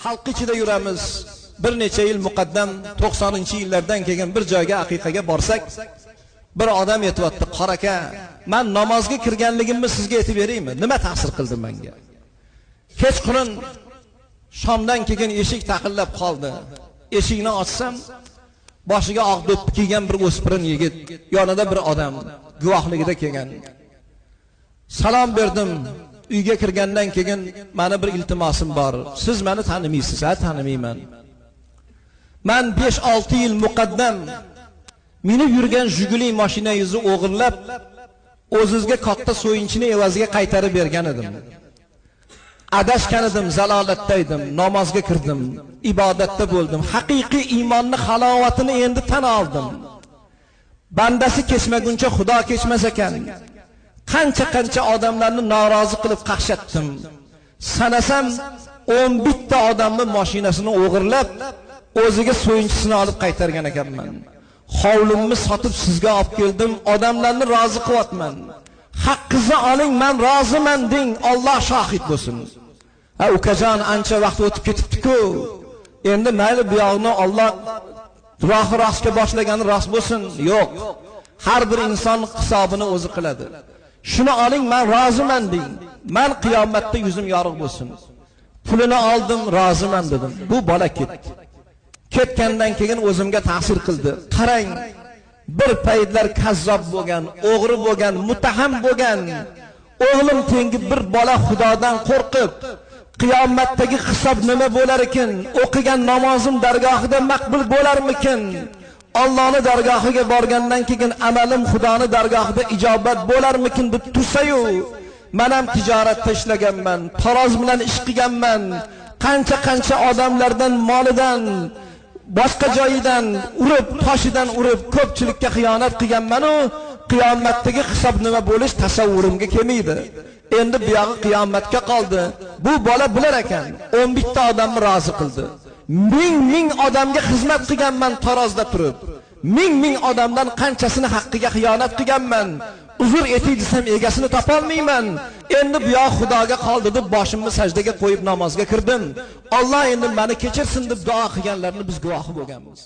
Xalq ichida yuramiz. Bir necha yil muqaddam 90-yillardan keyin bir joyga aqiqaga borsak, bir odam aytyapti: "Qora aka, men namozga kirganligimni sizga aytib beraymi? Nima ta'sir qildi menga?" Kechqurun shomdan keyin eshik taqillab qoldi. Eshikni ochsam, boshiga oq do'ppi kiygan bir o'spirin yigit, yonida bir odam guvohligida kelgan. Salom berdim. Uyga kirgandan keyin meni bir iltimosim bor. Siz meni tanimaysiz, ha, tanimayman. Men 5-6 yil muqaddam minib yurgan Jiguli mashinangizni o'g'irlab, o'zizga katta so'yinchini evaziga qaytarib bergan edim. Adashgan edim, zalolatda edim, namozga kirdim, ibodatda bo'ldim. Haqiqiy iymonni halovatini endi tan oldim. Bandasi kechmaguncha Xudo kechmas ekan. Qancha-qancha odamlarni norozi qilib qaqshatdim. Sanasam 11 ta odamni mashinasini o'g'irlab, o'ziga so'yinchisini olib qaytargan ekanman. Hovlimni sotib sizga olib keldim, odamlarni rozi qilyapman. Haqqingizni oling, men roziman deng, Alloh shohid bo'lsin. Ha, ukajon, ancha vaqt o'tib ketibdi-ku. Endi mayli, bu yoqni Alloh rohi rostga boshlagani rost bo'lsin. Yo'q. Har bir inson hisobini o'zi qiladi. Shuni oling, men roziman deng. Men qiyomatda yuzim yorug' bo'lsin. Pulini oldim, roziman dedim. Bu bola ketdi. Ketgandan keyin o'zimga ta'sir qildi. Qarang, bir paytlar kazzob bo'lgan, o'g'ri bo'lgan, muttaham bo'lgan o'g'lim tengi bir bola Xudodan qo'rqib, qiyomatdagi hisob nima bo'lar ekan? O'qigan namozim dargohida maqbul bo'larmikin? Allohning dargohiga borgandan keyin amalim Xudoni dargohida ijobat bo'larmikin deb tursa-yu, men ham tijoratda ishlaganman, taroz bilan ish qilganman, qancha-qancha odamlardan molidan, boshqa joyidan urib, toshidan urib, ko'pchilikka xiyonat qilganman-u, qiyomatdagi hisob nima bo'lish tasavvurimga kelmaydi. Endi bu yog'i qiyomatga qoldi. Bu bola bilar ekan, 11 ta odamni rozi qildi. Ming ming odamga xizmat qilganman tarozda turib. Ming ming odamdan qanchasini haqqiga xiyonat qilganman. Uzr etay desam egasini topolmayman. Endi bu yoq Xudoga qoldi deb boshimni sajdaga qo'yib namozga kirdim. Alloh endi meni kechirsin deb duo qilganlarni biz guvohi bo'lganmiz.